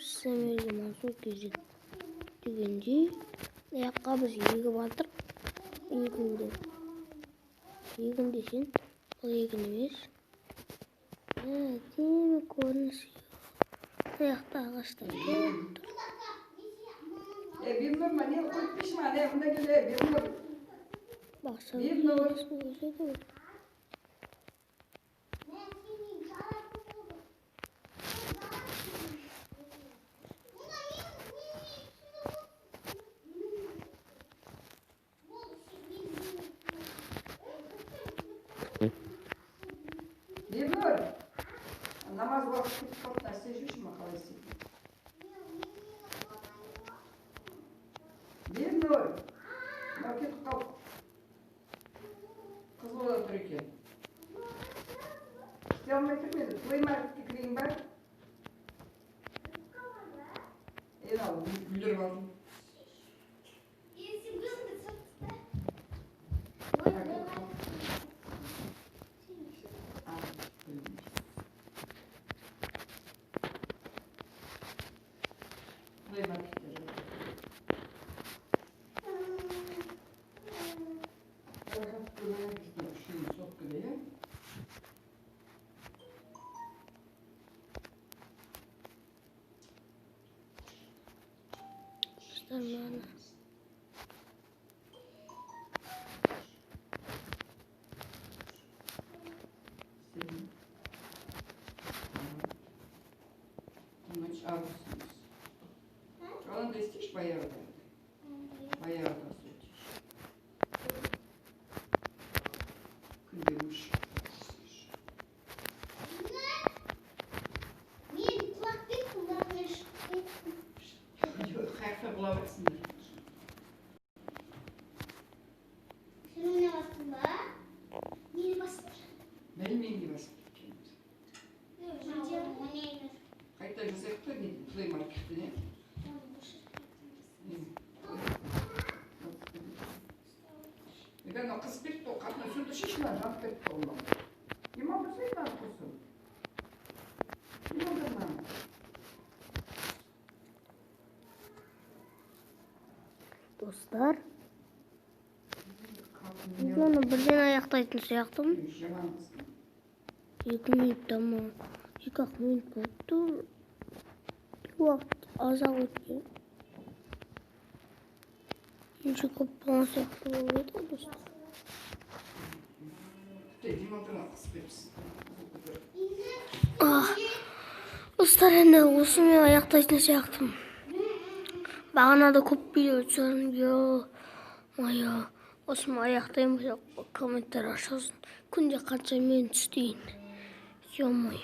Сіздерге Мансур KZ дегендей, аяққа біз егіп жатырық. Егінді. Егін десең, бұл егін емес. Әдемі көрініс. Аяқта ағаштар көп тұр. Бибінұр, не қойып берші маған, мында кел, Бибінұр. Бақша Бибінұр. өседі ғой. Бибінұр, намаз уақыты кетіп қалды, нәрсе жүрші ма, қалай істейтін? Бибінұр, мынау кетіп қалды. Қызылорда тұр екен. Істей алмай тұрмын енді. Плей маркетке кірейін ба? Енді ал, бүлдіріп алдым. Плей маркетте жоқ. Достар, мынаны Анандай істейші баяғыда. Баяғыда сөйтейші. Күнде үш. Мен құлап кеттім, бірақ мен шығып кеттім. Қаяқта құлап жатсыңдар? Сен ойнап жатсың ба? Мені басып. Білмеймін, не басып кеткенімді. Ойнаймыз. Қайта жасайық та не Плей маркеттен, иә? Егер анау қызып кетті ғой, қатын сөндіршейші мынаны, жанып кетті ғой мынау. Демалдырсай мынаны құрсын. Демалдыр мынаны. Достар, видеоны бірден аяқтайтын сияқтымын. Жаман қызды. 2 минутта ма? 2-ақ минут болып тұр. Уақыт аз-ақ өткен. Неше көп болған сияқты болып еді, достар. Тіпті демалдырған қызып кетіпсіз. Достар, енді осымен аяқтайтын сияқтымын. Бағанада көп видео түсірдім, ё-моё. Осымен аяқтаймын, комменттер жазсын. Күнде қанша минут істейін. Ё-моё.